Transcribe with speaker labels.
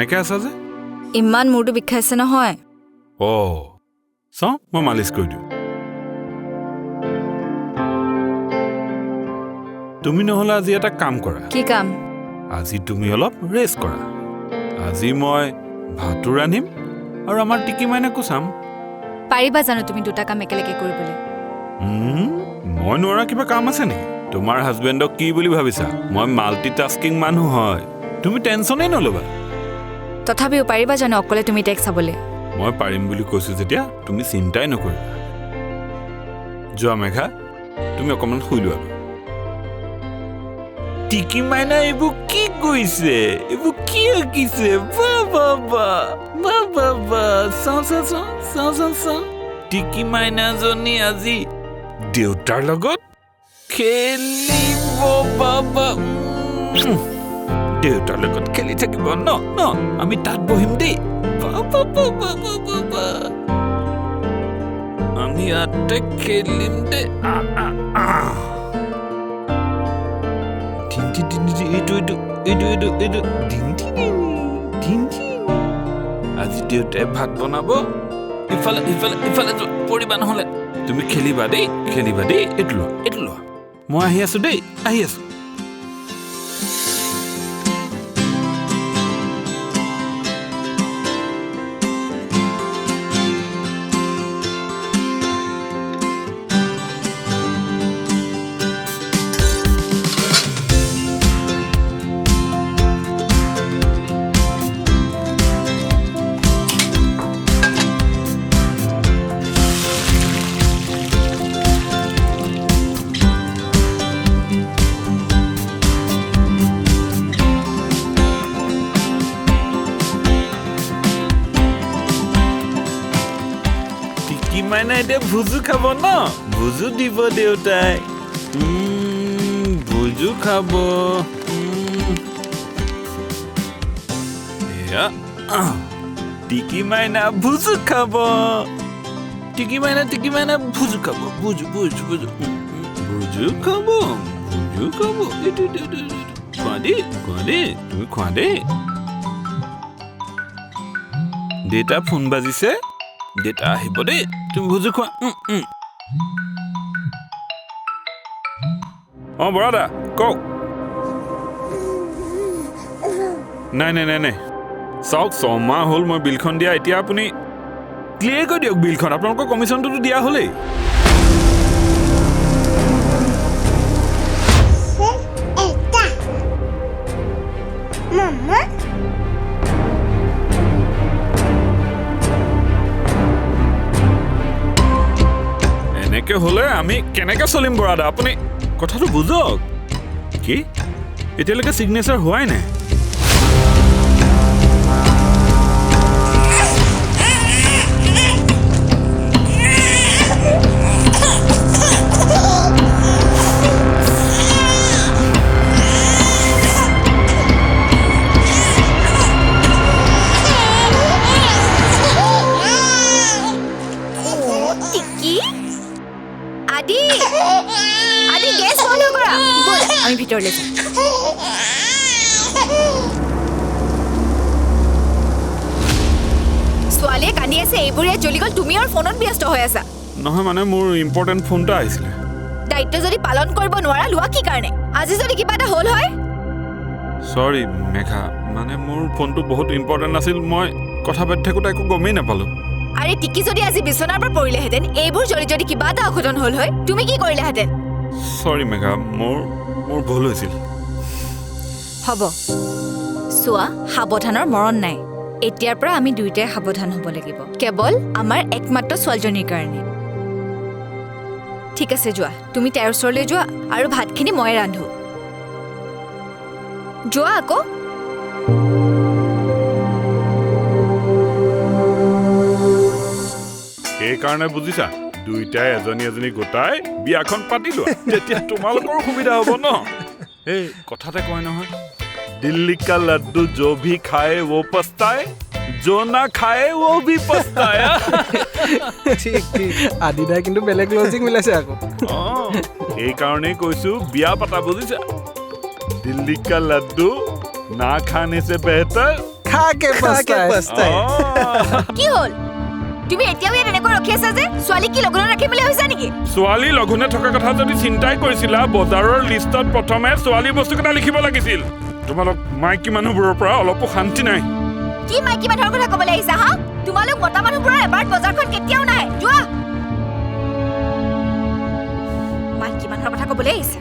Speaker 1: এনেকে আছা যে?
Speaker 2: ইমান মূৰটো বিষাইছে নহয়।
Speaker 1: অ' চাওঁ, মই মালিচ কৰি দিওঁ। তুমি নহ'লে আজি এটা কাম কৰা।
Speaker 2: কি কাম?
Speaker 1: আজি তুমি অলপ ৰেষ্ট কৰা। আজি মই ভাতো ৰান্ধিম আৰু আমাৰ টিকি মাইনাকো চাম।
Speaker 2: পাৰিবা জানো তুমি দুটা কাম একেলগে কৰিবলৈ?
Speaker 1: মই নোৱাৰা কিবা কাম আছে নেকি? তোমাৰ হাজবেণ্ডক কি বুলি ভাবিছা? মই মাল্টি টাস্কিং মানুহ হয়, তুমি টেনশ্যনেই নল'বা।
Speaker 2: তথাপিও পাৰিবা জানো অকলে তুমি তাইক চাবলৈ?
Speaker 1: মই পাৰিম বুলি কৈছোঁ যেতিয়া তুমি চিন্তাই নকৰিবা। যোৱা মেঘা, তুমি অকণমান শুই লোৱা। টিকি মাইনা এইবোৰ কি কৰিছে? এইবোৰ কি আঁকিছে? বা বা বা বা বা বা, চাওঁ চাওঁ চাওঁ চাওঁ চাওঁ চাওঁ। টিকি মাইনাজনী আজি দেউতাৰ লগত খেলিব। বাবা, দেউতাৰ লগত খেলি থাকিব ন? ন আমি তাত বহিম দেই। আমি ইয়াতে খেলিম দেই। এইটো এইটো এইটো এইটো এইটো আজি দেউতাই ভাত বনাব। ইফালে ইফালে ইফালে পৰিবা নহ'লে। তুমি খেলিবা দেই, খেলিবা দেই। এইটো লোৱা, এইটো লোৱা। মই আহি আছো দেই, আহি আছো। মাইনা এতিয়া ভুজু খাব ন? ভুজু দিব দেউতাই। ভুজু খাব। টিকি মাইনা ভুজু খাব। টিকি মাইনা, টিকি মাইনা ভুজু খাব। ভুজু ভুজু ভুজু ভুজু খাব, ভুজু খাব। এইটো খোৱা দেই, খোৱা দেই, তুমি খোৱা দেই। দেউতা ফোন বাজিছে, দেউতা আহিব দেই, তুমি ভুজু খোৱা। অঁ বৰাদা কওক। নাই নাই নাই নাই, চাওক 6 মাহ হ'ল মই বিলখন দিয়া। এতিয়া আপুনি ক্লিয়াৰ কৰি দিয়ক বিলখন। আপোনালোকৰ কমিশ্যনটোতো দিয়া হ'লেই। এনেকে হ'লে আমি কেনেকে চলিম বৰাদা? আপুনি কথাটো বুজক। কি এতিয়ালৈকে ছিগনেচাৰ হোৱাই নাই?
Speaker 2: আদি, আদি গেছ বন্ধ কৰা। ব'লা আমি ভিতৰলৈ যাওঁ। ছোৱালীয়ে কান্দি আছে, এইবোৰ ইয়াত জ্বলি গ'ল, তুমি আৰু ফোনত ব্যস্ত হৈ আছা।
Speaker 1: নহয় মানে মোৰ ইম্পৰ্টেণ্ট ফোন এটা আহিছিলে।
Speaker 2: দায়িত্ব যদি পালন কৰিব নোৱাৰা লোৱা কি কাৰণে? আজি যদি কিবা এটা হ'ল হয়?
Speaker 1: চৰি মেঘা, মানে মোৰ ফোনটো বহুত ইম্পৰ্টেণ্ট আছিল, মই কথা পাতি থাকোঁতে একো গমেই নাপালোঁ।
Speaker 2: আৰে টিকি যদি আজি বিচনাৰ পৰা পৰিলেহেঁতেন, এইবোৰ জ্বলি যদি কিবা এটা অঘটন হ'ল হয়, তুমি কি কৰিলেহেঁতেন?
Speaker 1: চৰি মেঘা, মোৰ মোৰ ভুল হৈছিল।
Speaker 2: হ'ব, চোৱা, সাৱধানৰ মৰণ নাই। এতিয়াৰ পৰা আমি দুয়োটাই সাৱধান হ'ব লাগিব, কেৱল আমাৰ একমাত্ৰ ছোৱালীজনীৰ কাৰণে। ঠিক আছে যোৱা, তুমি তাইৰ ওচৰলৈ যোৱা আৰু ভাতখিনি ময়ে ৰান্ধো। যোৱা আকৌ।
Speaker 1: সেইকাৰণে বুজিছা, দুইটাই এজনী এজনী গোটাই বিয়াখন পাতি লোৱা, তেতিয়া তোমালোকৰো সুবিধা হ'ব ন। এই কথাতে কয় নহয়, দিল্লী কা লাড্ডু जो भी खाए वो पछताए, जो ना खाए वो भी पछताए।
Speaker 3: ঠিক ঠিক, আদিদাই কিন্তু বেলেগ লজিক মিলাইছে আকৌ।
Speaker 1: সেইকাৰণেই কৈছো বিয়া পাতা, বুজিছা। দিল্লী কা লাড্ডু না খানে সে বেহতৰ
Speaker 3: খা কে পস্তাই।
Speaker 2: কি হ'ল, তুমি এতিয়াও ইয়াত এনেকৈ ৰখি আছা যে? ছোৱালী কি লঘোণত ৰাখিম বুলি ভাবিছা নেকি?
Speaker 4: ছোৱালী লঘোণে থকা কথা যদি চিন্তাই কৰিছিলা, বজাৰৰ লিষ্টত প্ৰথমে ছোৱালীৰ বস্তুকেইটা লিখিব লাগিছিল। তোমালোক মাইকী মানুহবোৰৰ পৰা অলপো শান্তি নাই।
Speaker 2: কি মাইকী মানুহৰ কথা ক'বলৈ আহিছা হা? তোমালোক মতা মানুহবোৰৰ এবাৰ বজাৰখন কেতিয়াও নাহে। যোৱা, মাইকী মানুহৰ কথা ক'বলৈ আহিছে।